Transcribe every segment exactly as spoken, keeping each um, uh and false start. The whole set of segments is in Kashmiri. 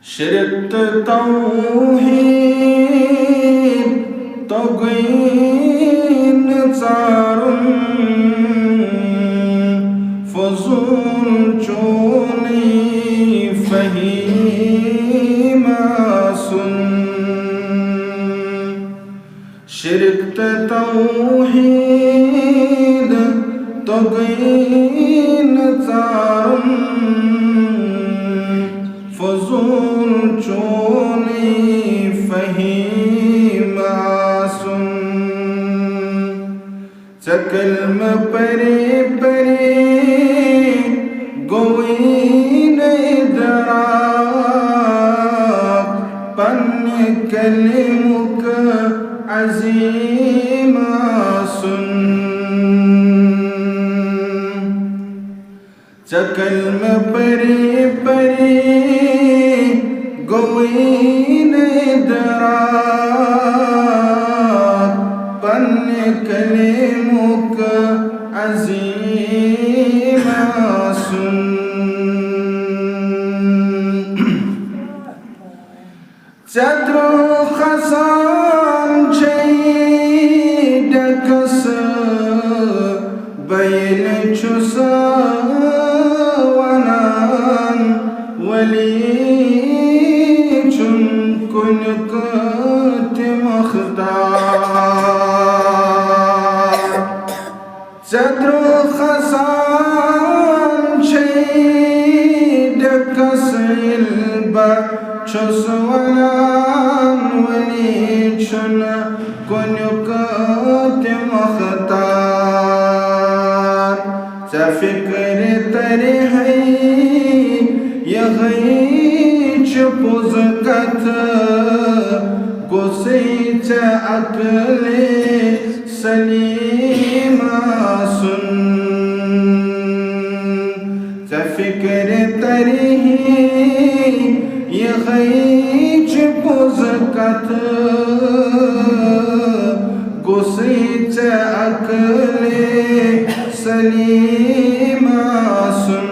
شرک تہٕ توحید توٚگُے نہٕ ژارُن، فضول چونُے فہیم آسُن۔ شرک تہٕ توحید توٚگُے نہٕ ژارُن، فضول چونُے فہیم آسُن۔ ژےٚ کلمہٕ پٔری پٔری گوٚوُے نہٕ ادراک پننہِ کلمُک عظیم آسُن۔ ژےٚ کلمہٕ پٔری پٔری گوٚوُے نہٕ ادراک پننہِ کلمُک عظیم آسُن۔ ژےٚ درٛوٚو خزان چھے ڈٮ۪کس، بہٕ ییٚلہِ چھُس ونان، ولی چھُنہٕ کُنیُک تہِ مختار۔ ژےٚ درٛوٚو خزان چھے ڈٮ۪کس، ییٚلہِ بہٕ چھُس ونان، ولی چھُنہٕ کُنیُک تہِ مختار۔ ژےٚ فِکرِ ترِ ہے یِہے چھِ پوٚز کتھ، گوٚژھُے ژےٚ عقلِ سلیم آسُن۔ ژےٚ فِکرِ ترِ ہے یِہے چھِ پوٚز کتھ، گوٚژھُے ژےٚ عقلِ سلیم آسُن۔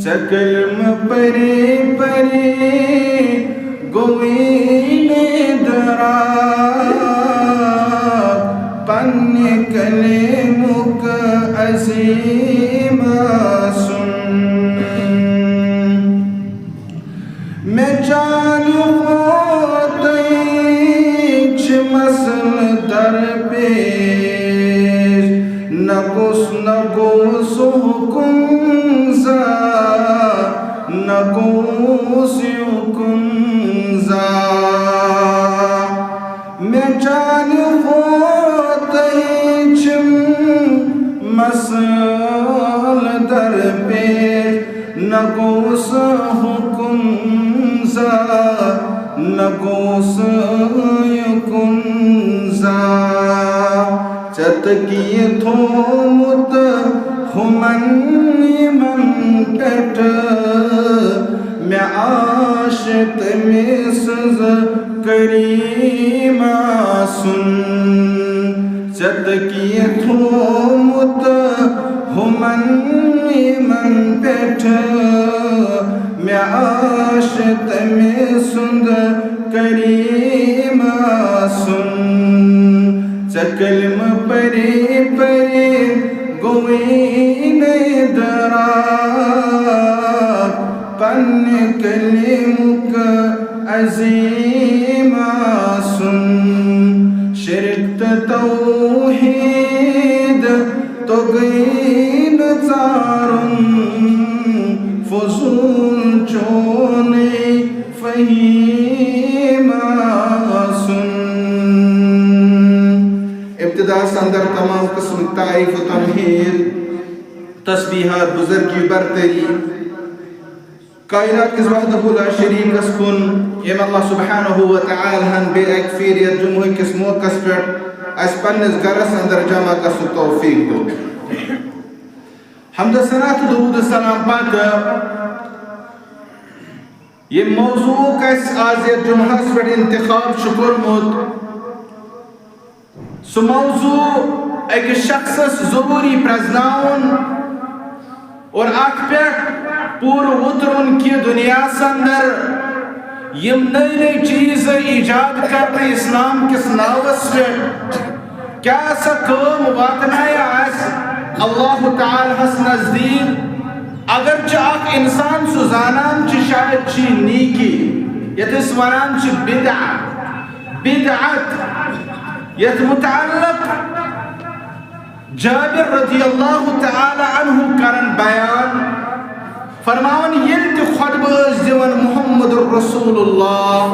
ژےٚ کلمہٕ پٔری پٔری گوٚوُے نہٕ ادراک پننہِ کلمُک عظیم آسُن۔ مےٚ چانہِ کھۄتہٕ چھِ مسلہٕ درپیش، نہ گوٚژھ، نہ گوٚژھ حُکُم زانُن، نہ گوٚژھ یہِ حُکُم زانُن۔ مےٚ چانہِ کھۄتہٕ چھِ مسلہٕ درپیش، نہ گوٚژھ حُکُم زانُن، نہ گوٚژھ یہِ حُکُم زانُن۔ ژےٚ تقیٖد تھوٚومُت ہُمن یِمن پٮ۪ٹھ، مےٚ آسہِ تٔمۍ سٕنٛز کریم آسُن۔ ژےٚ تقیٖد تھوٚومُت ہُمن یِمن پٮ۪ٹھ، مےٚ آسہِ تٔمۍ سُنٛد کریم آسُن۔ ژےٚ کلمہٕ پٔری پٔری گوٚوُے نہٕ ادراک پننہِ کلمُک عظیم آسُن۔ شرک تہٕ توحید توٚگُے نہٕ ژارُن، فضول چونُے فہیم آسُن۔ ابتداء اندر تمام قسم تعریف و تمہید، تسبیحات، بزرگی، برتری، کائنات کِس وحدہ لا شریکس کُن، ییٚمۍ اللہ سبحانہ و تعالیٰ ہن بیٚیہِ اکہِ پھِرِ یتھ جمعہ کِس موقعس پٮ۪ٹھ اسہِ پننِس گرس اندر جمع گژھُن توفیق دیُت۔ حمد و ثنا تہٕ درود و سلام پتہٕ ییٚمہِ موضوعُک اسہِ آز یتھ جمعہس پٮ۪ٹھ انتخاب چھُ کوٚرمُت، سُہ موضوع أکِس شخصس ضروٗری پرزناوُن اور اتھ پٮ۪ٹھ پوٗرٕ وُترُن کہِ دُنیاہَس اندر یِم نٔے نٔے چیٖز ایجاد کرنہٕ اسلام کِس ناوَس پٮ۪ٹھ، کیٛاہ سا کٲم واتنایہِ اَسہِ اللہ تعالیٰ ہَس نزدیٖک؟ اگرچہِ اکھ انسان سُہ زانان چھُ شاید چھِ نیکی، یَتھ أسۍ وَنان چھِ بدعہ، بدعت، یَتھ متعلق جابر رضی اللہ تعالیٰ عنہ کرن بیان، فرماوان، ییٚلہِ تہِ خطبہٕ ٲسۍ دِوان محمد رسول اللہ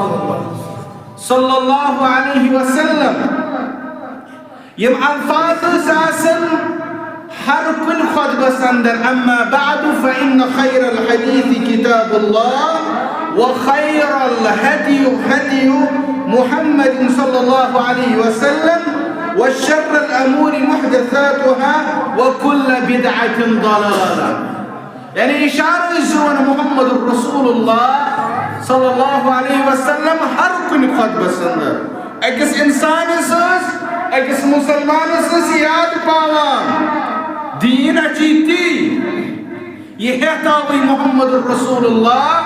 صلی اللہ علیہ وسلم، یِم الفاظ ٲسۍ آسان ہر کُنہِ خطبس اندر، اما بعد فإن خير الحديث كتاب الله وخير الهدي هدي محمد صلى الله عليه وسلم وشر الأمور محدثاتها وكل بدعة ضلالة۔ یعنی اشارٕ ٲسۍ دِوان محمد رسول اللہ صلی اللہ علیہ وسلم ہر کُنہِ خطبس اندر۔ أکِس انسانس ٲس، أکِس مسلمانس ٲس یاد پاوان دین اچھی تی، یہِ ہیٚتھ آوٕے محمد رسول اللہ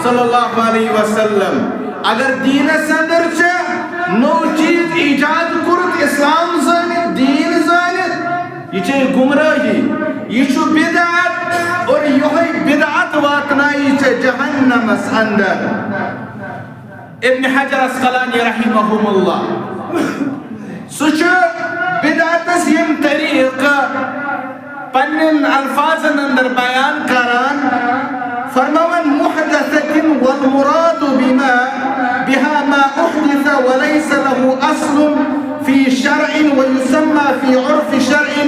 صلی اللہ علیہ وسلم۔ اگر دینس اندر چھِ نوٚو چیٖز ایجاد کوٚرمُت، اسلام زٲنِتھ، دین زٲنِتھ، یہِ چھے گمراہی، یہِ چھُ بدعت، اور یِہوٚے بدعت واتنایی ژےٚ جہنمس اندر۔ ابن حجر عسقلانی رحمہ اللہ، سُہ چھُ بدعتس یِم طریقہٕ پننٮ۪ن الفاظن اندر بیان کران، فرماوان، محدثة والمراد بما بها ما أحدث وليس له أصل في شرع ويسمى في عرف شرع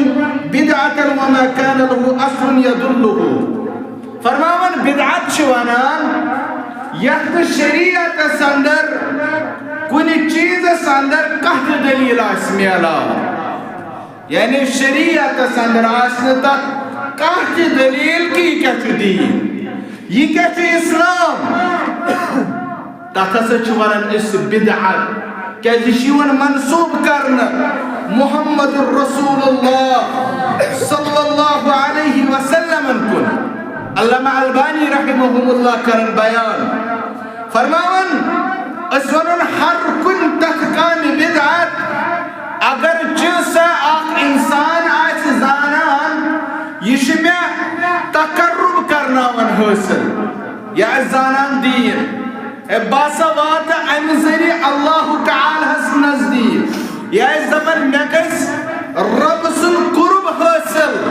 بدعة وما كان له أصل يدله۔ فرماوان، بدعت چھِ ونان یتھ نہٕ شریعتس اندر کُنہِ چیٖزس اندر کانٛہہ تہِ دلیل آسہِ میلان۔ یعنی شریعتس اندر آسہِ نہٕ تتھ کانٛہہ تہِ دلیل کہِ یہِ کیٛاہ چھُ دین، یہِ کیٛاہ چھُ اسلام۔ تتھ ہسا چھِ ونان أسۍ بدعت، کیازِ یہِ چھُ یِوان منسوب کرنہٕ محمد رسول اللہ صلی اللہ علیہ وسلمن کُن۔ علامہ البانی رحمہ اللہ کرن بیان، فرماوان، أسۍ ونان ہر کُنہِ تتھ کامہِ بدعت، اگر چہ سا اکھ انسان آسہِ زانان، یہِ چھُ مےٚ تقرب کرناوان حٲصِل، یہِ آسہِ زانان دین۔ اے، بہٕ ہسا واتہٕ امہِ ذٔریعہٕ اللہ تعالیٰ ہس نزدیٖک۔ یہِ آسہِ دپان، مےٚ گژھِ رۄب سُنٛد قرب حٲصِل،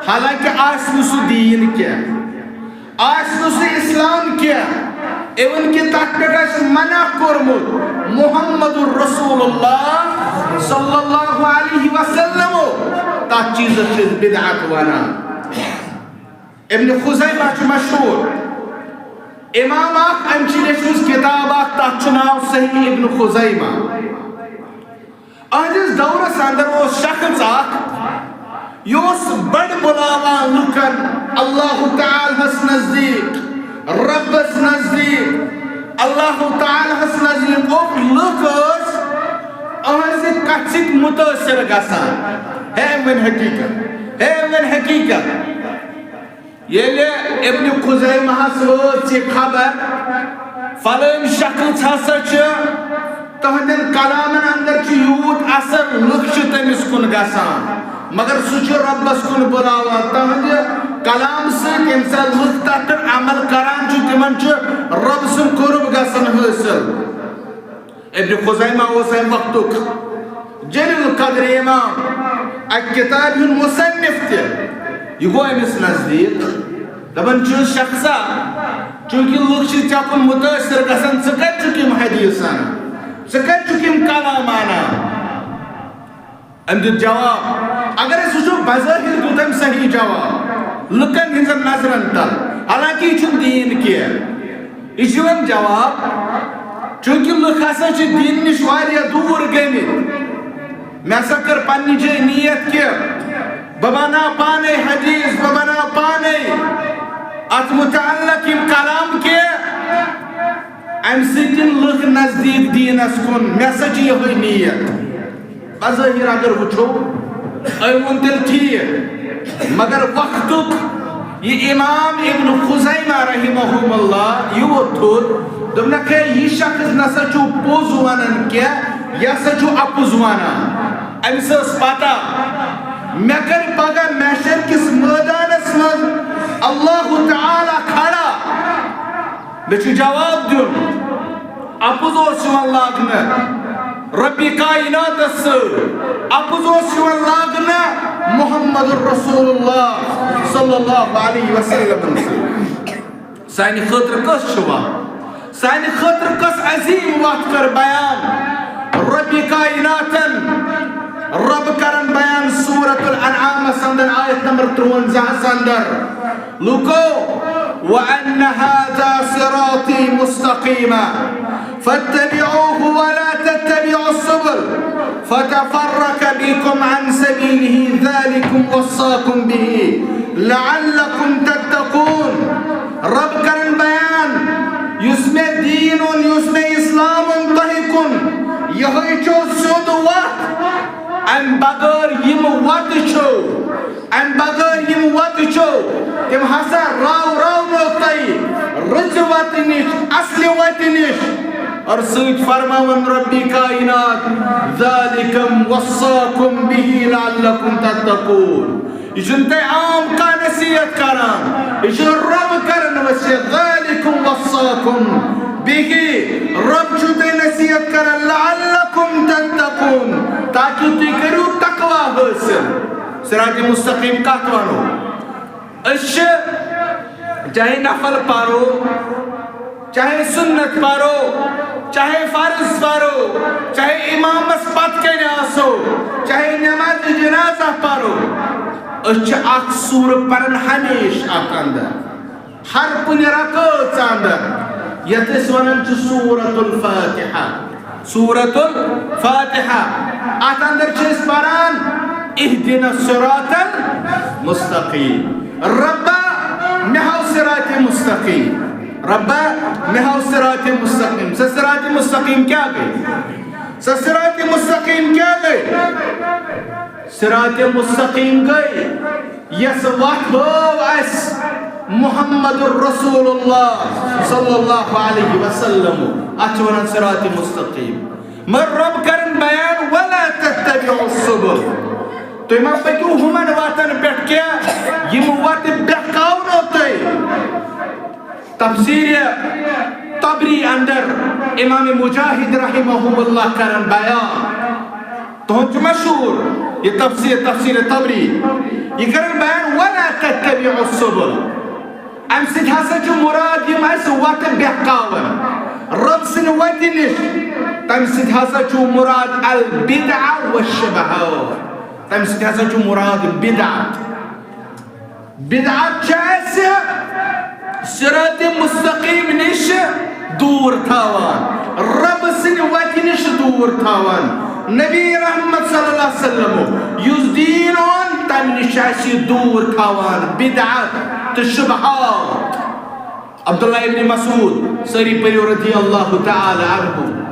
حالانکہ آسہِ نہٕ سُہ دین کینٛہہ، آسہِ نہٕ سُہ اسلام کینٛہہ، even کہِ تتھ پٮ۪ٹھ آسہِ منع کوٚرمُت محمد رسول اللہ صلی اللہ علیہ وسلمو، تتھ چیٖزس چھِ أسۍ بدعت ونان۔ ابن خزیمہ چھُ مشہوٗر امام اکھ، أمۍ چھِ لیچھمٕژ کِتاب اکھ، تَتھ چھُ ناو صحیح ابن خزیمہ۔ أہنٛدِس دورس اندر اوس شخص اکھ، یہِ اوس بڑٕ بُلاوان لُکن اللہ تعالیٰ ہس نزدیٖک، رۄبس نزدیٖک، اللہ تعالیٰ ہس نزدیٖک۔ اور لُکھ ٲسۍ أہنٛزِ کتھِ سۭتۍ مُتٲثر گژھان۔ ہے، وۄنۍ حقیٖقت، ہے، وۄنۍ حقیٖقت۔ ییٚلہِ ابن خزیمہس وٲژ یہِ خبر، فلٲنۍ شخص ہسا چھُ، تہنٛدٮ۪ن کلامن اندر چھُ یوٗت اثر، لُکھ چھِ تٔمِس کُن گژھان، مگر سُہ چھُ رۄبس کُن بُلاوان۔ تہنٛدِ کلام سۭتۍ ییٚمہِ ساتہٕ لُکھ تتھ پٮ۪ٹھ عمل کران چھِ، تِمن چھُ رۄب سُنٛد قرب گژھان حٲصِل۔ ابن خزیمہ اوس امہِ وقتُک جلیل القدر امام، اکہِ کتابہِ ہُنٛد مصنف تہِ۔ یہِ گوٚو أمِس نزدیٖک، دپان چھُس، شخصا، چوٗنٛکہِ لُکھ چھِ ژےٚ کُن مُتٲثر گژھان، ژٕ کتہِ چھُکھ یِم حدیث انان؟ ژٕ کتہِ چھُکھ یِم کلام انان؟ أمۍ دیُت جواب۔ اگر أسۍ وٕچھو، بظٲہِر دیُت أمۍ صحیح جواب لُکن ہٕنٛزن نظرن تل، حالانکہ یہِ چھُنہٕ دیٖن کینٛہہ۔ یہِ چھُ یِوان جواب، چوٗنٛکہِ لُکھ ہسا چھِ دیٖن نِش واریاہ دوٗر گٔمٕتۍ۔ مےٚ ہسا کٔر پننہِ جایہِ نیت کہِ بہٕ بناو پانے حدیث، بہٕ بناو پانے اتھ متعلق یِم کلام کہِ امہِ سۭتۍ یِن لُکھ نزدیٖک دیٖنس کُن۔ مےٚ ہسا چھِ یِہوٚے نیت۔ بظٲہِر اگر وٕچھو، أمۍ ووٚن تیٚلہِ ٹھیٖک، مگر وقتُک یہِ امام ابن خزیمہ رحمہ اللہ، یہِ ووٚتھ تھوٚد، دوٚپنکھ، ہے، یہِ شخص نسا چھُ پوٚز ونان کینٛہہ، یہِ ہسا چھُ اپُز ونان۔ أمِس ٲس پتہ، مےٚ کَرِ پگاہ محشر کِس مٲدانس منٛز اللہ تعالیٰ کھڑا، مےٚ چھُ جواب دیُن۔ اپُز اوس یِوان لاگنہٕ ربِ کائناتس سۭتۍ، اپُز اوس یِوان لاگنہٕ محمد رسول اللہ صلی اللہ علیہ وسلم سۭتۍ۔ سانہِ خٲطرٕ کۄس چھِ وَتھ؟ سانہِ خٲطرٕ کۄس عظیٖم وَتھ کٔر بیان ربِ کائناتن؟ رب کرن بیان سورۃ الانعامس اندر، آیت نمبر ترٛونزاہس اندر۔ لوٗکو، وَأَنَّ هَذَا صِرَاطِي مُسْتَقِيمًا فَاتَّبِعُوهُ وَلَا تَتَّبِعُوا السُّبُلَ فَتَفَرَّقَ بِكُمْ عَنْ سَبِيلِهِ ذَٰلِكُمْ وَصَّاكُمْ بِهِ لَعَلَّكُمْ تَتَّقُونَ۔ رب کرن بیان، یُس مےٚ دیٖن اوٚن، یُس مےٚ اسلام اوٚن تۄہہِ کُن، یِہوٚے چھو سیوٚد وَتھ۔ اَمہِ بغٲر یِم وَتہٕ چھو، اَمہِ بغٲر یِم وَتہٕ چھو، تِم ہسا راو راونو تۄہہِ رٕژِ وَتہِ نِش، اصلہِ وَتہِ نِش۔ اور سۭتۍ فرماوان ربِ کائنات، ذَٰلِكُمْ وَصَّاكُمْ بِهِ لَعَلَّكُمْ تَتَّقُونَ۔ یہِ چھُنہٕ تۄہہِ عام کانٛہہ نصیحت کران، یہِ چھُ رب کران وصیت، ذَٰلِكُمْ وَصَّاكُمْ بِهِ، رب چھُ تۄہہِ نصیحت کران، لَعَلَّكُمْ تَتَّقُونَ، تاکہِ تُہۍ کٔرِو تقویٰ حٲصِل۔ صراطِ مستقیٖم کَتھ وَنو؟ أسۍ چھِ چاہے نفل پَرو، چاہے سُنت پَرو، چاہے فرض پَرو، چاہے امامس پتہٕ کنہِ آسو، چاہے نمازِ جنازہ پَرو، أسۍ چھِ اکھ سورٕ پَران ہمیشہٕ اَتھ اندر، ہر کُنہِ رکٲژ اندر، یَتھ أسۍ وَنان چھِ سورۃ الفاتحہ۔ سورۃ الفاتحہ۔ اَتھ اندر چھِ أسۍ پَران، اهدنا الصراط المستقيم۔ ربا، مےٚ ہاو صراطِ مستقیٖم۔ ربا، مےٚ ہاو صراطِ مستقیٖم۔ سۄ صراطِ مستقیٖم کیٛاہ گٔے؟ سۄ صراطِ مستقیٖم کیٛاہ گٔے؟ صراطِ مستقیٖم گٔے یۄس وَتھ ہٲو اَسہِ محمد رسول اللہ صلی اللہ علیہ وسلم، اَتھ چھِ وَنان صراطِ مستقیٖم۔ مگر رب کرن بیان، وَلَا تَتَّبِعُوا السُّبُلَ۔ تُہۍ مہ پٔکِو ہُمن وَتَن پٮ۪ٹھ کینٛہہ، یِم وَتہٕ بہکاونو تۄہہِ۔ تفسیٖرِ طبری اندر امام مجاہد رحمہ اللہ کرن بیان، تُہُنٛد چھُ مشہوٗر یہِ تفسیٖر، تفسیٖرِ طبری، یہِ کرن بیان، وَلَا تَتَّبِعُوا السُّبُلَ۔ اَمہِ سۭتۍ ہسا چھُ مُراد یِم اَسہِ وَتہٕ بہکاوَن رب سٕنٛدِ وَتہِ نِش، تَمہِ سۭتۍ ہسا چھُ مُراد البدع والشبہات، تَمہِ سۭتۍ ہسا چھُ مُراد بدعت۔ بدعت چھِ اَسہِ صراطِ مستقیٖم نِش دوٗر تھاوان، رب سٕنٛدِ وَتہِ نِش دوٗر تھاوان۔ نبی رحمت صلی اللہ علیہ وسلم یُس دیٖن اوٚن، تَمہِ نِش چھِ اَسہِ یہِ دوٗر تھاوان، بدعت تہٕ شبہات۔ عبداللہ ابن مسعود، سٲری پٔرِو رضی اللہ تعالی عنہ،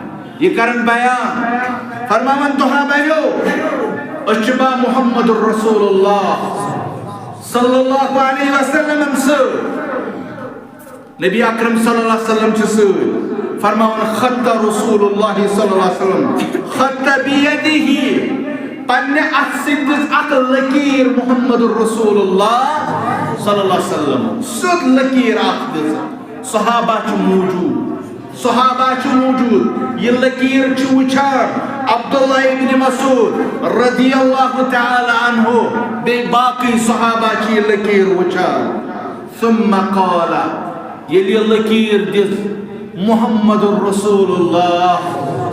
یہِ کرن بیان، فرماوان، دۄہا بنیو، أسۍ چھِ با محمد رسول اللہ صلی اللہ علیہ وسلم سۭتۍ۔ نبی اکرم صلی اللہ علیہ وسلم چھِ سۭتۍ۔ فرماوان، خط رسول اللہ صلی اللہ علیہ وسلم، خط بیدہ، پننہِ اتھٕ سۭتۍ دِژ اکھ لکیٖر محمد رسول اللہ صلی اللہ علیہ وسلم، سیوٚد لکیٖر اکھ دِژ۔ صحابہ چھِ موجود، صحابہ چھِ موجود، یہِ لکیٖر چھِ وٕچھان عبداللہ ابن مسعود رضی اللہ تعالی عنہ، بیٚیہِ باقٕے صحابہ چھِ یہِ لکیٖر وٕچھان۔ ثم قال، ییٚلہِ یہِ لکیٖر دِژ محمد رسول اللہ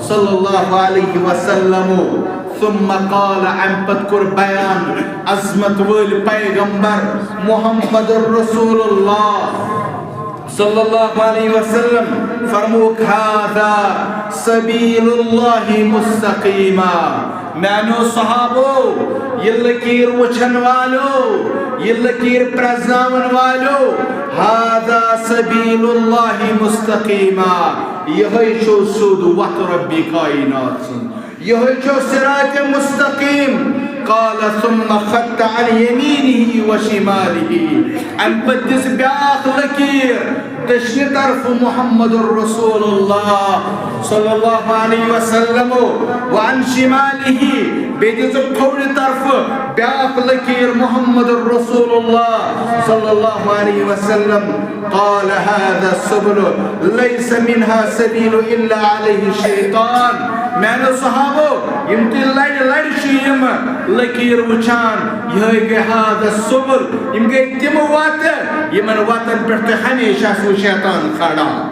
صلی اللہ علیہ وسلم، ثم قال، اَمہِ پتہٕ کوٚر بیان عظمت وٲلۍ پیغمبر محمد رسول اللہ صلی اللہ علیہ وسلم، فرموک، هذا سبيل الله مستقيما۔ میانیو صحابو، یہِ لکیٖر وٕچھن والیو، یہِ لکیٖر پرزناون والیو، هذا سبيل الله مستقيما، یِہوٚے چھُ سیوٚد وَتھ ربِ کائنات سُنٛد، یِہوٚے چھُ صراطِ مستقیٖم۔ قال ثم خط عن يمينه وشماله۔ اَمہِ پتہٕ دِژ بیٛاکھ لکیٖر دٔچھنہِ طرفہٕ محمد رسول اللہ صلی اللہ علیہ وسلم، وعن شماله، بیٚیہِ دِژٕکھ کھوورِ طرفہٕ بیٛاکھ لکیٖر محمد رسول اللہ صلی اللہ علیہ وسلم۔ قال هذا السبل ليس منها سبيل إلا عليه شيطان۔ میانیو صحابو، یِم تُہۍ لڑِ لڑِ چھِو یِم لکیٖر وٕچھان، یِہوٚے گٔے هذا السبل، یِم گٔے تِم وتہٕ، یِمن وتن پٮ۪ٹھ تُہۍ ہمیشہِ آسِوٕ شیطان کھڑا۔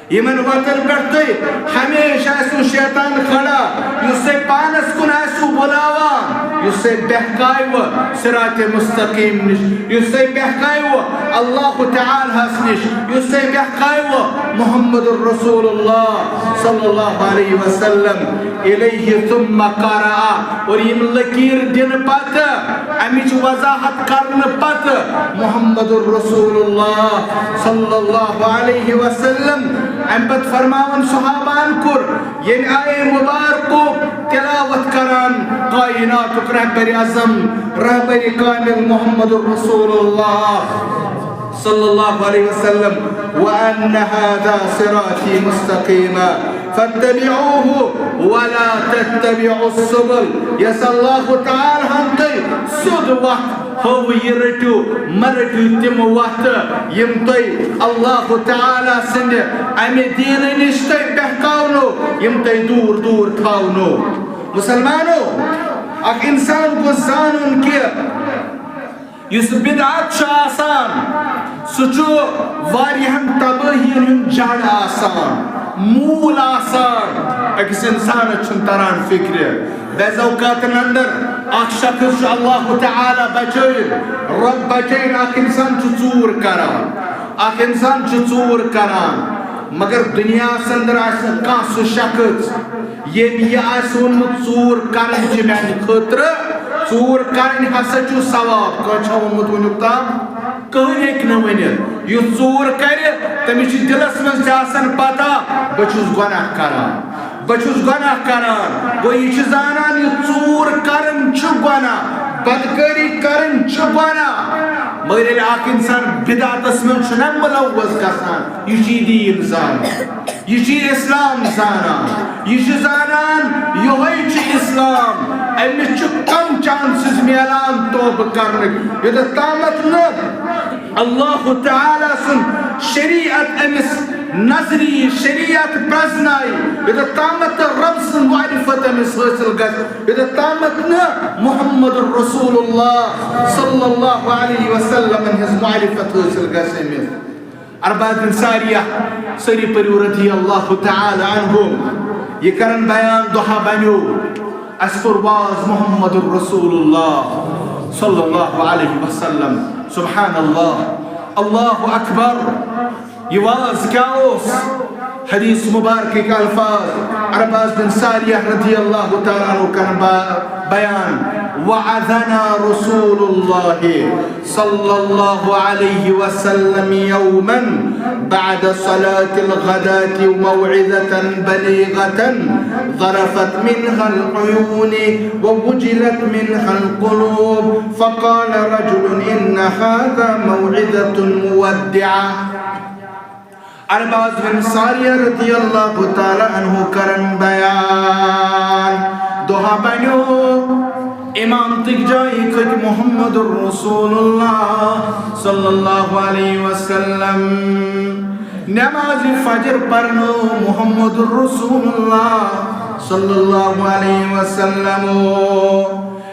یِمن وتن پٮ۪ٹھ تُہۍ ہمیشہِ آسِوٕ شیطان کھڑا، یُس تُہۍ پانس کُن آسِوٕ بُلاوان، یُس تُہۍ بہکاوِ صراط مستقیم نِش، یُس تُہۍ بہکاوِ اللہ تعالیٰ ہس نِش، یُس تُہۍ بہکاوِ محمد رسول اللہ صلی اللہ علیہ وسلم۔ الیہ ثم قرأ، اور یِم لکیٖر دِنہٕ پتہٕ، امِچ وضاحت کرنہٕ پتہٕ محمد رسول اللہ صلی اللہ علیہ وسلم، امہِ پتہٕ فرماوان صحابان کوٚر، ییٚمہِ آیے مبارکُک تلاوت کران کائناتُک رہبر اعظم، رہبر کامل محمد رسول اللہ صلی اللہ علیہ وسلم، وأن هذا صراطي مستقيما فاتبعوه ولا تتبعوا السبل۔ یۄس اللہ تعالیٰ ہن تۄہہِ سیوٚد وتھ ہٲو، یہِ رٔٹِو، مہ رٔٹِو تِم وتہٕ یِم تۄہہِ اللہ تعالیٰ سٕنٛدِ امہِ دیٖنہٕ نِش تۄہہِ بہکاونو، یِم تۄہہِ دوٗر دوٗر تھاونو۔ مسلمانو، اکھ انسان گوٚژھ زانُن کہِ یُس بدعت چھُ آسان، سُہ چھُ واریاہن تبٲہین ہُنٛد جڑ آسان، موٗل آسان۔ أکِس انسانس چھُنہٕ تران فکرِ۔ بعض اوقاتن اندر اکھ شخص چھُ اللہ تعالیٰ بچٲوِن، رب بچٲوِن، اکھ انسان چھُ ژوٗر کران، اکھ انسان چھُ ژوٗر کران، مگر دُنیاہس اندر آسہِ نہٕ کانٛہہ سُہ شخص ییٚمۍ یہِ آسہِ ووٚنمُت، ژوٗر کرٕنۍ چھِ میانہِ خٲطرٕ، ژوٗر کرٕنۍ ہسا چھُ ثواب۔ کٲنٛسہِ چھا ووٚنمُت وُنیُک تام؟ کٕہٕنۍ ہیٚکہِ نہٕ ؤنِتھ۔ یُس ژوٗر کرِ، تٔمِس چھِ دِلس منٛز تہِ آسان پتہ، بہٕ چھُس گۄناہ کران، بہٕ چھُس گۄناہ کران۔ گوٚو، یہِ چھُ زانان، یہِ ژوٗر کرٕنۍ چھُ گۄناہ، بدکٲری کرٕنۍ چھُ گۄناہ۔ مگر ییٚلہِ اکھ انسان بدعتس منٛز چھُنہ مُلوث گژھان، یہِ چھُ یہِ دیٖن زانان۔ یہِ چھُ اسلام زانان، یہِ چھُ زانان یِہوٚے چھُ اسلام، أمِس چھُ کم chances میلان توبہٕ کرنٕکۍ۔ یوٚتتھ تامتھ نہٕ اللہ تعالیٰ سُنٛد شریعت أمِس نظری شریعت پرزنایہِ، یوٚتتھ تامتھ نہٕ رب سٕنٛز معرفت أمِس حٲصِل گژھِ، یوٚتتھ تامتھ نہٕ محمد رسول اللہ صلی اللہ علیہ وسلم ہٕنٛز معرفت حٲصِل گژھِ أمِس۔ عرباض بن ساریہ، سٲری پٔرِو رضی اللہ تعالیٰ عنہ، یہِ کرن بیان دۄہا بنیو، اَسہِ کوٚر واز محمد رسول اللہ صلی اللہ علیہ وسلم۔ سبحان اللہ، اللہ اکبر۔ یہِ واز کیٛاہ اوس؟ حدیث مبارکٕکۍ الفاظ عرباض بن ساریہ رضی اللہ تعالیٰ عنہ کرن با-، بیان، وعظنا رسول اللہ صلى الله عليه وسلم يوما بعد صلاة الغداة موعظة بليغة ذرفت منها العيون ووجلت منها القلوب، فقال رجل: إن هذا موعظة مودعة۔ عرباض بن ساریہ رضی اللہ تعالیٰ عنہ کرن بیان، دۄہا بنیو امامتٕکۍ جایہِ کھٔتۍ محمد رسول اللہ صلی اللہ علیہ وسلم۔ نماز فجر پرنو محمد رسول اللہ صلی اللہ علیہ وسلم۔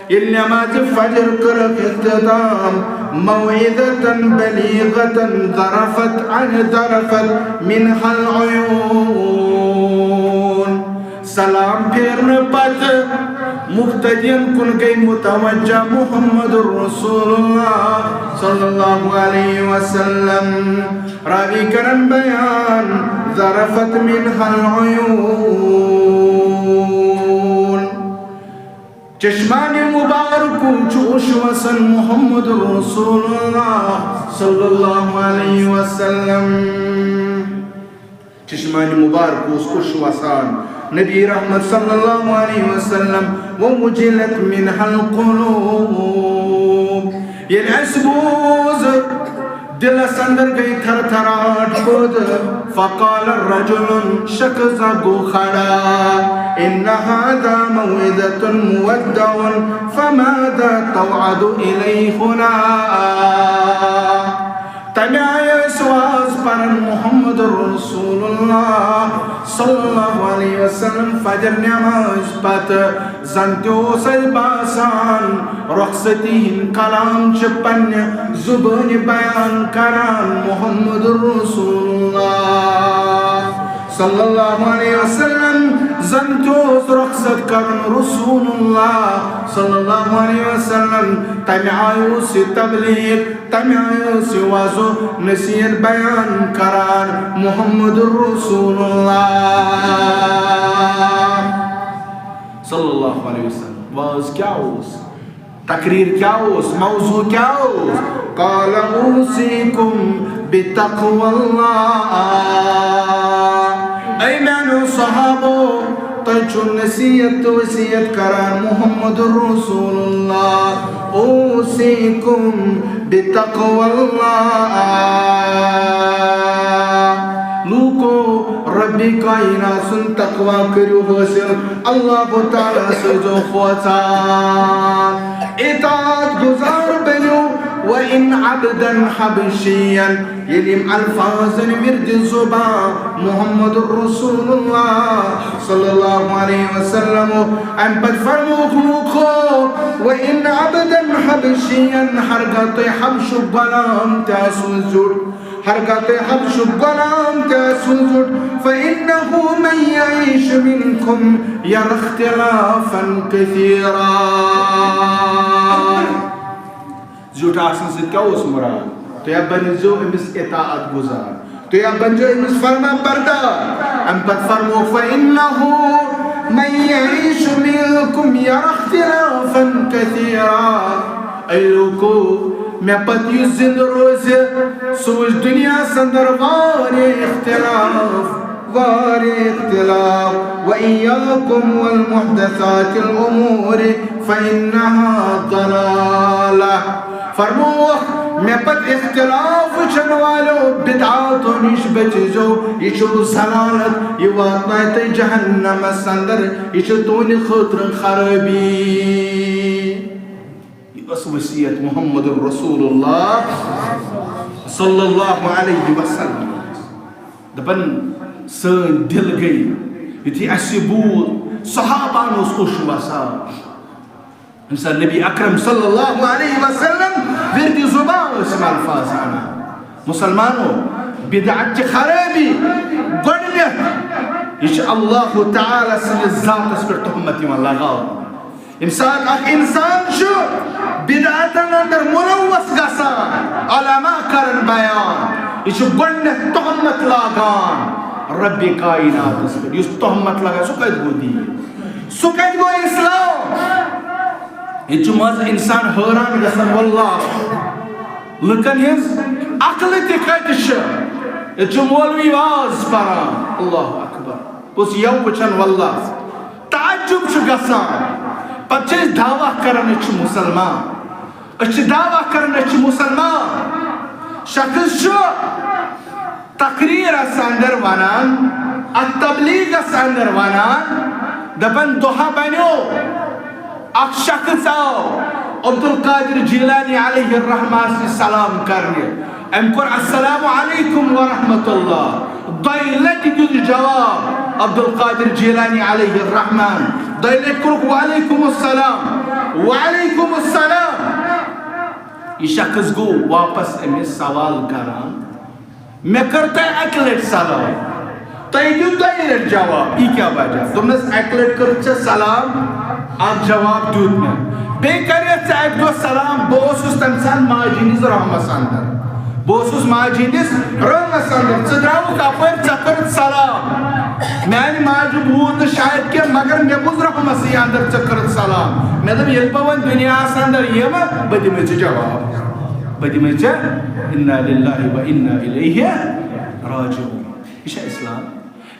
ییٚلہِ نماز فجر کٔرٕکھ اختتام، موعظة بلیغة ذرفت عن ذرفت منها العيون۔ سلام پھیرنہٕ پتہٕ مقتدین کُن گٔے متوجہ محمد رسول اللہ صلی اللہ علیہ وسلم۔ راوی کرن بیان، ذرفت منها العيون۔ چشمانِ مبارکو چھُ اوٚش وسان محمد رسول اللہ صلی اللہ علیہ وسلم۔ چشمانِ مبارکو اوس اوٚش وسان نبی رحمت صلی اللہ علیہ وسلم، ووجلت منها القلوب۔ ییٚلہِ اَسہِ بوٗز، دِلس اندر گٔے تھر تھراٹ پٲدٕ۔ فقال رجل، شخص اکھ گوٚو کھڑا، ان هذا موعظة مودع، فماذا توعد الیہنا؟ تمہِ آیہِ ٲسۍ واز پران محمد رسول اللہ صلی اللہ علیہ وسلم فجر نماز پتہٕ۔ زن تہِ اوس اَسہِ باسان، رۄخصتی ہٕنٛدۍ کلام چھِ پننہِ زُبٲنہِ بیان کران محمد رسول اللہ صلی اللہ علیہ وسلم۔ زن تہِ اوس رۄخصت کران رسول اللہ صلی اللہ علیہ وسلم۔ تمہِ آیہِ اوس یہِ تبلیغ، تمہِ آیہِ اوس یہِ وعظ و نصیحت بیان کران محمد رسول اللہ صلی اللہ علیہ وسلم۔ واز کیٛاہ اوس؟ تقریر کیٛاہ اوس؟ موضوع کیٛاہ اوس؟ قال اوصیکم بتقوی اللہ۔ اے میانیو صحابو، تۄہہِ چھُ نصیحت تہٕ وصیت کران محمد رسول اللہ، اوصیکم بتقوی اللہ۔ لوٗکو، ربِ کائنات سُنٛد تقوی کٔرِو حٲصِل، اللہ تعالیٰ سٕنٛز کھوژان، اطاعت گزار بٔنِو۔ وَإِنَّ عَبْدًا حَبَشِيًّا، ییٚلہِ یِم الفاظن وِردِ زُبان محمد رسول اللہ صلی اللہ علیہ وسلم، اَمہِ پتہٕ فرمووُکھ لوٗکو، وَإِنَّ عَبْدًا حَبَشِيًّا، ہرگاہ تُہۍ حبشُک غلام تہِ آسِوٕ زیُٹھ، ہرگاہ تُہۍ حبشُک غلام تہِ آسِوٕ زیُٹھ، فَإِنَّهُ مَن يَعِشْ مِنكُمْ يَرَ اخْتِلَافًا كَثِيرًا۔ زیُٹھ آسنہٕ سۭتۍ کیٛاہ اوس مُراد؟ تُہۍ ہا بٔنۍزیو أمِس اطاعت گُزار، تُہۍ ہا بٔنۍزیو أمِس فرما بردار۔ اَمہِ پتہٕ فرموو، فَإِنَّهُ مَن يَعِشْ مِنكُمْ يَرَ اخْتِلَافًا كَثِيرًا۔ اے لوٗکو، مےٚ پتہٕ یُس زِندٕ روزِ، سُہ وٕچھِ دُنیاہَس اندر واریاہ اختلاف، واریاہ اختلاف۔ وَإِيَّاكُمْ وَمُحْدَثَاتِ الْأُمُورِ فَإِنَّهَا ضَلَالَةٌ۔ فرمووُکھ، مےٚ پتہٕ اختلاف وٕچھن والیو، بدعاتو نِش بٔچِزیو، یہِ چھُ ضلالت، یہِ واتنایہِ تۄہہِ جہنمس اندر، یہِ چھُ تُہنٛدِ خٲطرٕ خرٲبی۔ یہِ ٲس وصیت محمد رسول اللہ صلی اللہ علیہ وسلم۔ دپان، سٲنۍ دِل گٔے، یُتھُے اَسہِ یہِ بوٗز، صحابہن اوس اوٚش وسان۔ ییٚمہِ ساتہٕ نبی اکرم صلی اللہ علیہ وسلم وِردِ زُبان ٲسۍ یِم الفاظ انان۔ مسلمانو، بدعت چھِ خرٲبی۔ گۄڈٕنیتھ، یہِ چھِ اللہ تعالیٰ سٕنٛدِس ذاتس پٮ۪ٹھ تہمت یِوان لگاونہٕ۔ ییٚمہِ ساتہٕ اکھ انسان چھُ بدعتن اندر ملوث گژھان، علماء کرن بیان، یہِ چھُ گۄڈٕنیتھ تہمت لاگان ربِ کائناتس پٮ۪ٹھ۔ یُس تہمت لگان، سُہ کتہِ گوٚو دیٖن؟ سُہ کتہِ گوٚو اسلام؟ ییٚتہِ چھُ منٛزٕ انسان حٲران گژھان، واللہ، لُکن ہٕنٛز عقل تہِ کتہِ چھِ؟ ییٚتہِ چھُ مولوی واز پران، اللہ اکبر، بہٕ اوسُس یَوٕ وٕچھان، واللہ، تعجب چھُ گژھان۔ پتہٕ چھِ أسۍ دعویٰ کران، أسۍ چھِ مسلمان، أسۍ چھِ دعویٰ کران، أسۍ چھِ مسلمان۔ شخص چھُ تقریرس اندر ونان، اتھ تبلیغس اندر ونان، دپان، دۄہا بنیو، اکھ شخص آو عبدالقادر جیلانی علیہ الرحمہ سٕے سلام کرنہِ۔ أمۍ کوٚر، السلام علیکم ورحمۃ اللہ۔ دۄیہِ لٹہِ دیُت جواب عبدالقادر جیلانی علیہ الرحمن۔ دۄیہِ لٹہِ کوٚرُکھ، وعلیکم السلام، وعلیکم السلام۔ یہِ شخص گوٚو واپس أمِس سوال کران، مےٚ کٔر تۄہہِ اَکہِ لَٹہِ سلام، تۄہہِ دیُت دۄیہِ لَٹہِ جواب، یہِ کیٛاہ وجہ؟ دوٚپنَس، اَکہِ لَٹہِ کٔرٕتھ ژےٚ سلام، اَکھ جواب دیُت مےٚ، بیٚیہِ کَریتھ ژےٚ اَکہِ دۄہ سلام، بہٕ اوسُس تَمہِ ساتہٕ ماجہِ ہِنٛدِس رحمَس اَندَر، بہٕ اوسُس ماجہِ ہِنٛدِس رحمَس اَندَر، ژٕ درٛاوُکھ اَپٲرۍ، ژےٚ کٔرٕتھ سلام، میٛانہِ ماجہِ بوٗز نہٕ شاید کینٛہہ، مگر مےٚ بوٗز رحمَسٕے اَندَر ژےٚ کٔرٕتھ سلام۔ مےٚ دوٚپ، ییٚلہِ بہٕ وۄنۍ دُنیاہَس اَندَر یِمہٕ، بہٕ دِمَے ژےٚ جواب۔ بہٕ دِمَے ژےٚ، انا للہ و انا الیہ راجعون۔ یہِ چھا اسلام؟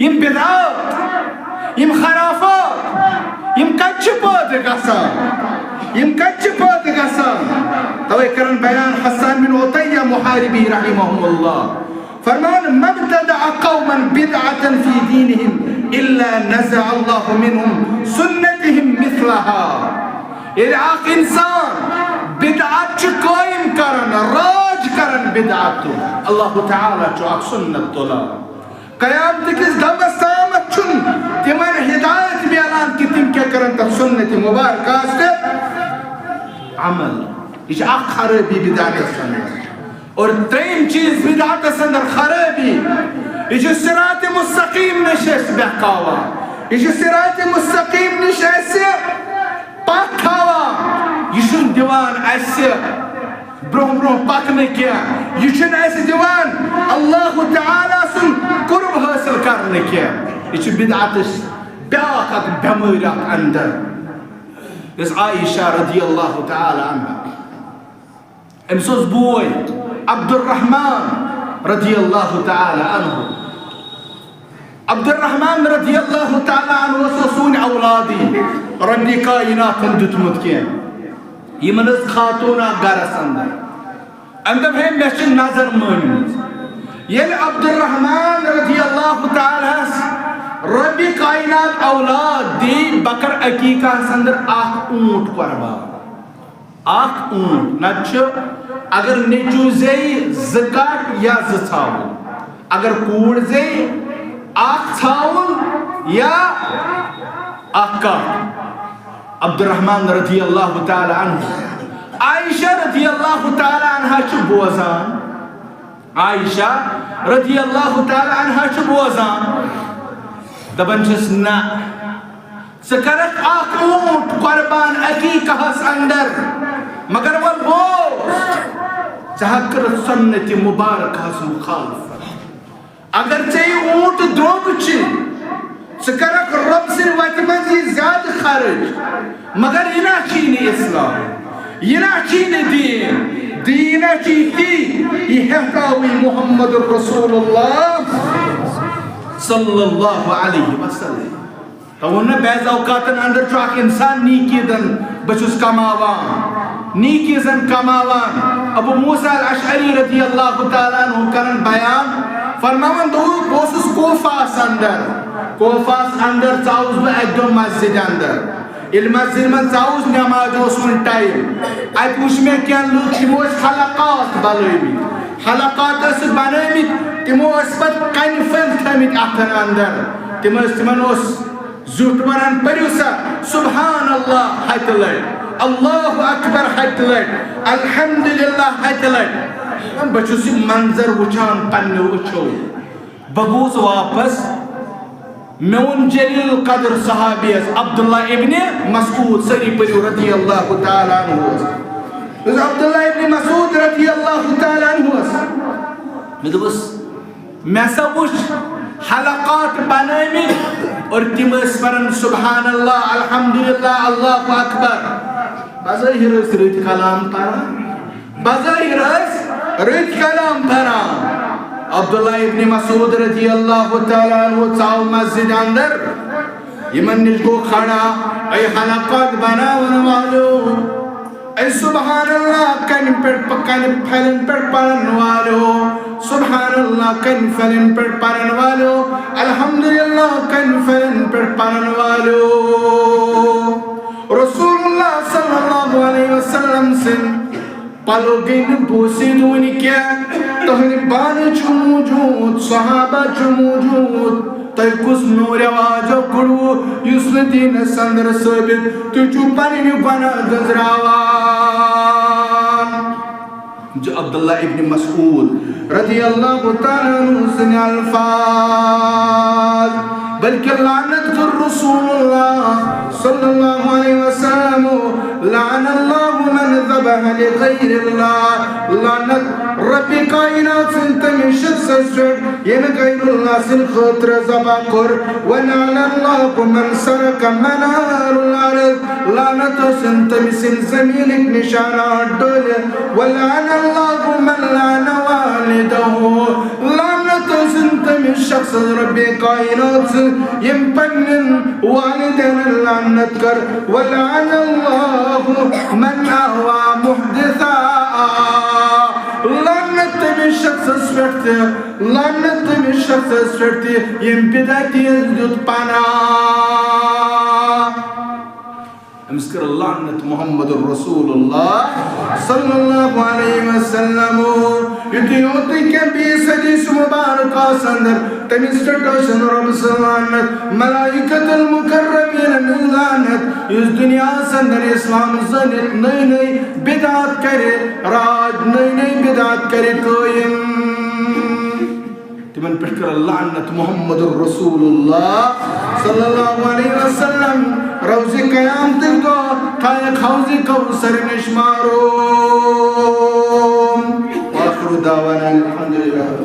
یِم بدعات، یِم خرافات، یِم کتہِ چھِ پٲدٕ گژھان؟ یِم کتہِ چھِ پٲدٕ گژھان؟ توے کرن بیان حسان بن عطیہ محاربی رحمہ اللہ فرمان، "ما ابتدع قوما بدعة في دينهم إلا نزع الله منهم سنتهم مثلها۔" ییٚلہِ اکھ انسان بدعت چھُ قٲیِم کران، رٲج کران بدعتُک، اللہ تعالیٰ چھُ اکھ سنت تُلان۔ قیامت کِس دۄہس تامتھ چھُنہٕ تِمن ہدایت میلان کہِ تِم کیٛاہ کرن تتھ سنت مبارکس پٮ۪ٹھ عمل۔ یہِ چھِ اکھ خرٲبی بدعتس اندر۔ اور ترٛیٚیِم چیٖز بدعتس اندر خرٲبی، یہِ چھُ صراط مستقیم نِش اَسہِ بہکاوان، یہِ چھُ صراط مستقیم نِش اَسہِ پتھ تھاوان، یہِ چھُنہٕ دِوان اَسہِ برونٛہہ برونٛہہ پکنہٕ کینٛہہ، یہِ چھُنہٕ اَسہِ دِوان اللہ تعالیٰ سُنٛد قرب حٲصِل کرنہٕ کینٛہہ۔ یہِ چھُ بدعتٕچ بیٛاکھ اکھ بٮ۪مٲرۍ اکھ اندر۔ یۄس عائشہ رضی اللہ تعالیٰ عنہا، أمِس اوس بوے عبدالرحمان رضی اللہ تعالیٰ عنہ۔ عبدالرحمان رضی اللہ تعالیٰ عنہ اوس سون اولادی، رب کائناتن دیُتمُت کینٛہہ۔ یِمن ٲس خاتوٗن اکھ گرس اندر۔ أمۍ دوٚپ، "ہے، مےٚ چھِ نظر مٲنمٕژ۔ ییٚلہِ عبدالرحمان رضی اللہ تعالیٰ ہس رب کائنات اولاد دی، بہٕ کرٕ عقیٖقہس اندر اکھ اوٗنٹ قربان۔" اکھ اوٗنٹ، نتہٕ چھُ اگر نیٚچوٗ زیٚیہِ زٕ کٹھ یا زٕ ژھاوُل، اگر کوٗر زیٚیہِ اکھ ژھاوُل یا اکھ کٹھ۔ عبدالرحمان رضی اللہ تعالیٰ عنہ، عائشہ رضی اللہ تعالیٰ عنہا چھِ بوزان، عائشہ رضی اللہ تعالیٰ عنہا چھِ بوزان، دپان چھِس، "نہ، ژٕ کرکھ اکھ اوٗنٹ قربان عقیٖقہس اندر، مگر وۄنۍ بوز، ژٕ ہا کٔرٕتھ سنت مبارکہس مخالفت۔ اگر ژےٚ یہِ اوٗنٹ درٛوگ چھِ، ژٕ کرکھ رۄب سٕنٛدِ وتہِ منٛز یہِ زیادٕ خرٕچ، مگر یہِ نہ چھی نہٕ اسلام، یہِ نہ چھی نہٕ دیٖن، دیٖن نہ چھی تی، یہِ ہیٚہراوٕے محمد رسول اللہ صلی اللہ علیہ وسلم۔" تو ووٚن مےٚ، بعض اوقاتن اندر چھُ اکھ انسان نیکی دن بہٕ چھُس کماوان، نیکی زن کماوان۔ ابو موسیٰ الاشعری رضی اللہ تعالیٰ عنہ کرن بیان، فرماوان، دوٚپُکھ، بہٕ اوسُس کوفہس اندر، کوفہس اندر ژاوُس بہٕ اکہِ دۄہ مسجد اندر۔ ییٚلہِ مسجد منٛز ژاوُس، نماز اوس وُنہِ ٹایم، اتہِ وُچھ مےٚ کینٛہہ لُکھ، تِمو ٲسۍ حلقات بنٲومٕتۍ، حلقات ٲسِکھ بنٲومٕتۍ، تِمو ٲسۍ پتہٕ کنہِ پھٔلۍ تھٲومٕتۍ اتھن اندر، تِم ٲسۍ، تِمن اوس زیُٹھ ونان، "پٔرِو سا سبحان اللہ ہتہِ لٹہِ، اللہ اکبر ہتہِ لٹہِ، الحمدللہ ہتہِ لٹہِ۔" بہٕ چھُس یہِ منظر وٕچھان پننیو أچھو۔ بہٕ گوٚوُس واپس، مےٚ ووٚن جلیل القدر صحابیس عبداللہ ابن مسعود، سٲری پٔرِو رضی اللہ تعالیٰ عنہ۔ یُس عبداللہ ابن مسعود رضی اللہ تعالیٰ عنہ، مےٚ دوٚپُس، مےٚ سا وٕچھ حلقات بنٲومٕتۍ اور تِم ٲسۍ پران سبحان اللہ، الحمدللہ، اللہ اکبر۔ بظٲہِر ٲسۍ رٕتۍ کلام پران، بظٲہِر ٲسۍ رٕتۍ کلام پران۔ عبداللہ ابن مسعود رضی اللہ تعالیٰ عنہ ژاو مسجد اندر، یِمن نِش گوٚو کھڑا، اے حلقات بناون والو، اے سبحان اللہ کنہِ پٮ۪ٹھ پ-، کنہِ پھلٮ۪ن پٮ۪ٹھ پرن والو، سبحان اللہ کنہِ پھلٮ۪ن پٮ۪ٹھ پرن والو، الحمدللہ کنہِ پھلٮ۪ن پٮ۪ٹھ پرن والو۔ رسول اللہ صلی اللہ علیہ وسلم سٕنٛدۍ پلو گٔے نہٕ بوٗسِتھ وُنہِ کینٛہہ۔ تُہنٛدِ بانہٕ چھُ موٗجوٗد، صحابہ چھُ موٗجوٗد۔ تۄہہِ کُس نوٚو رٮ۪واج کوٚڑوُ یُس نہٕ دیٖنس اندر ثٲبت؟ تُہۍ چھِو پنٕنۍ گۄناہ دٔنٛزراوان۔ زِ عبداللہ ابن مسعود رضی اللہ تعالیٰ عنہ سٕنٛدۍ الفاظ، بلکہ لعنت کٔر رسول اللہ صلی اللہ علیہ وسلم، لعن اللہ من ذبح لغیر اللہ، لعنت رب کائنات سٕنٛدۍ تٔمِس شخصس پٮ۪ٹھ ییٚمہِ غیر اللہ سٕنٛدِ خٲطرٕ ذبح کوٚر، ولعن اللہ من سرق منار الارض، لعنت ٲسِن تٔمۍ سٕنٛدۍ زٔمیٖنٕکۍ نشانات ڈٲلِتھ، ولعن اللہ من لعن والدہ، لعنت ٲسِن تٔمِس شخصس رۄبِ کائنات سٕنٛز ییٚمۍ پننٮ۪ن والدینن لعنت کٔر، ولعن اللہ من آوى محدثا۔ لعنت تٔمِس شخصس پٮ۪ٹھ تہِ، لعنت تٔمِس شخصس پٮ۪ٹھ تہِ ییٚمۍ بدعتیس دیُت پناہ۔ أمِس کٔر لعنت محمد رسول اللہ صلی اللہ علیہ وسلم۔ یُتُے یوت نہٕ کینٛہہ، بیٚیِس حدیث مبارکس اندر تٔمِس پٮ۪ٹھ ٲسِن رۄب سٕنٛز لعنت، ملائکۃ المقربین ہٕنٛز لعنت، یُس دُنیاہس اندر اسلام زٲنِتھ نٔے نٔے بدعت کرِ راج، نٔے نٔے بدعت کرِ قٲیِم۔ تِمن پٮ۪ٹھ کٔر لعنت محمد رسول اللہ صلی اللہ علیہ وسلم۔ روزِ قیامتٕکۍ دۄہ تھایَکھ حوضِ کوثر نِش محروم۔ وآخر دعوانا الحمد للہ۔